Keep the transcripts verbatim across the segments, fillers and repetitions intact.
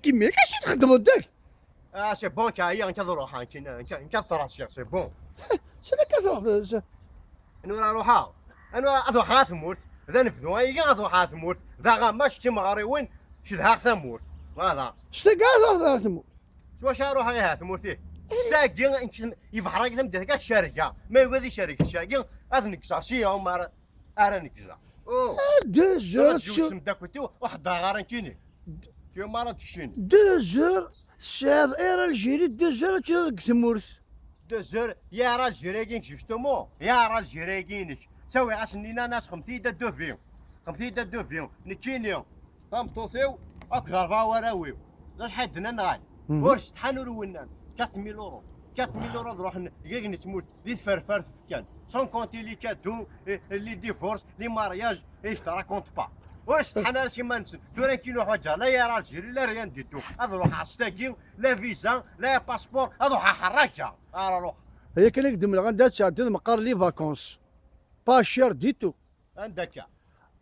Kemmel, acu txeddmeḍ deg? Ah, c'est bon, kaya, nekk ad ruḥeɣ, nekk, nekk, nekk ad ṭrassiɣ, c'est bon. Sani akka truḥ, s- Anwa ara ruḥeɣ? Anwa ad ruḥeɣ ɣer tmurt? D anebdu, ayagi ad ruḥeɣ ɣer tmurt. D aɣamac d timeɣriwin, cedhaɣ tamurt. Voilà. S tagi ara truḥeḍ ɣer tmurt? S wacu ara ruḥeɣ ihi ɣer tmurt, ih? S tagi, nekk, yebḥer-agi tameddit-agi ad cergeɣ. Ma yugad icerreg ccagi, ad neggzeɣ si yawm ara, ara neggzeɣ. Oh. Deux heures. Ad tjewsem ddakkelt-iw, ur ḥeddreɣ ara nekkini. Kiyum ara d-kcin. Deux heures, tesɛiḍ Air Algérie, deux heures ad tiliḍ deg tmurt. Deux heures, ya Air Algérie-agi-inek, justement, ya Air Algérie-agi-inek. Sawiɣ-asen-nni, nnan-as, xemt-iyi-d adevis. Xemt-iyi-d adevis. Nekkini, tameṭṭut-iw, akked rebɛa warraw-iw. D acḥal d-nnan ɣay? Mhm. Ur setḥan ur wennan. Quatre mille euros. Quatre mille euros ad ruḥen, gag n tmurt, di tferfart kan. Sans compter les cadeaux, et, et les divorces, les mariages, et je te raconte pas. Ur setḥan ara s iman-nsen. Tura nekkini ur ḥwaǧeɣ la Air Algérie, la rien du tout. Ad ruḥeɣ s tagi, la visa, la passeport, ad ruḥeɣ ḥerraǧa. Ara ruḥeɣ. Aya kan i k-d-mleɣ, anda ad tɛeddiḍ meqqar les vacances. Pas cher du tout. Anda akka?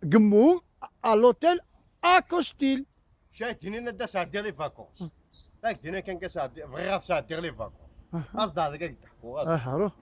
Gemmu, à l'hôtel Acostil. Cahd-inin ad d-sɛeddiɣ les vacances. Ak-d-inin kan ad sɛeddi-, bɣiɣ ad sɛeddiɣ les vacances. Aha. Aẓ-d ar deg ad k-d-ḥkuɣ, aẓ-d. Aha, ruḥ.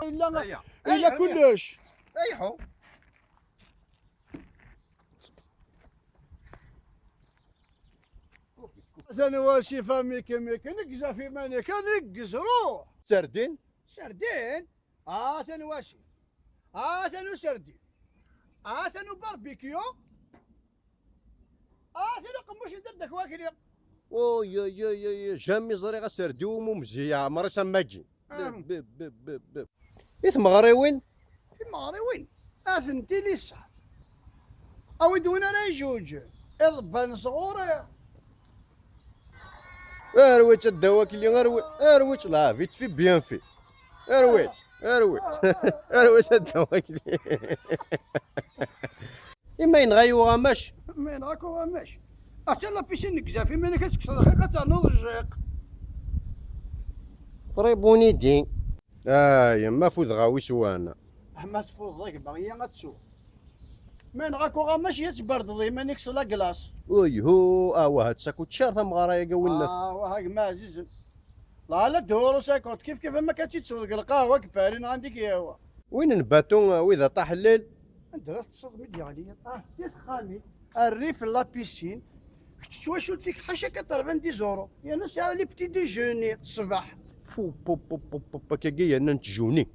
Illa, illa kullec. Ayḥu. Atan wasif, a Miki, Miki, neggez ɣef iman-ik, neggez, ruḥ! Serdin? Serdin? Atan wasif. Atan userdin. Atan ubarbikyu. Atan uqemmuc n dadda-k wakli. Oy, oy, oy, oy, oy, jamais ẓriɣ aserdi umumzi yeɛmer-is am wagi. Arum. Bi, bi, bi, bi, bi. I tmeɣriwin? Timeɣriwin, atenti li ṣṣeḥ. Awi-d win ara iǧewǧen. Iḍebban sɣur-i. Arwit a dda wakli, arwit, arwit, la vite fait, bien fait. Arwit, arwit, arwit a dda wakli. I ma yenɣa-yi uɣamac? Ma yenɣa-k uɣamac? Atan la piscine deg zdat iman-ik, ad tekkseḍ lxiq, ad ternuḍ jjiq. Très bonne idée. Ay, ma fudeɣ a wi swan. Ah, ma tfudeḍ a gma, iya ad tsuɣ. Ma yenɣa-k uɣamac, ya tberdeḍ iman-ik s la glace. Uyhu, ah, wah, ad sakut car tameɣra-agi a winnat. Ah, wah, a gma ɛzizen. La, la, deux euros cinquante, kif kif am akka tt-ittuɣ deg lqahwa deg Paris neɣ anda i k-yehwa. Win n bateau, wid a ṭaḥellel. Anda ara teṭṭseḍ mi d-yeɣli? Ah, di texxamin. Rrif, la piscine. Kečč d twacult-ik ḥaca quatre-vingt-dix euros. Yerna sɛiɣ les petits déjeuners ṣṣbeḥ. Pu, pu, pu, pu, pu, pu, akkagi yerna nettjuni.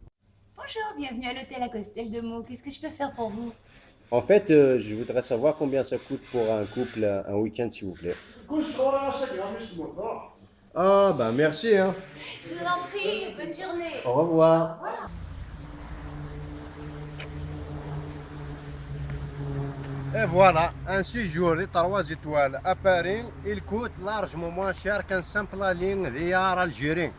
Bonjour, bienvenue à l'hôtel Acostel de Meaux. Qu'est-ce que je peux faire pour vous ? En fait, euh, je voudrais savoir combien ça coûte pour un couple, un week-end, s'il vous plaît. Kul sɣur-i ass-agi, a Miss Mouton. Ah, bah merci, hein. Je vous en prie, bonne journée. Au revoir. Et voilà, un séjour de trois étoiles à Paris, il coûte largement moins cher qu'un simple aller via Algérie.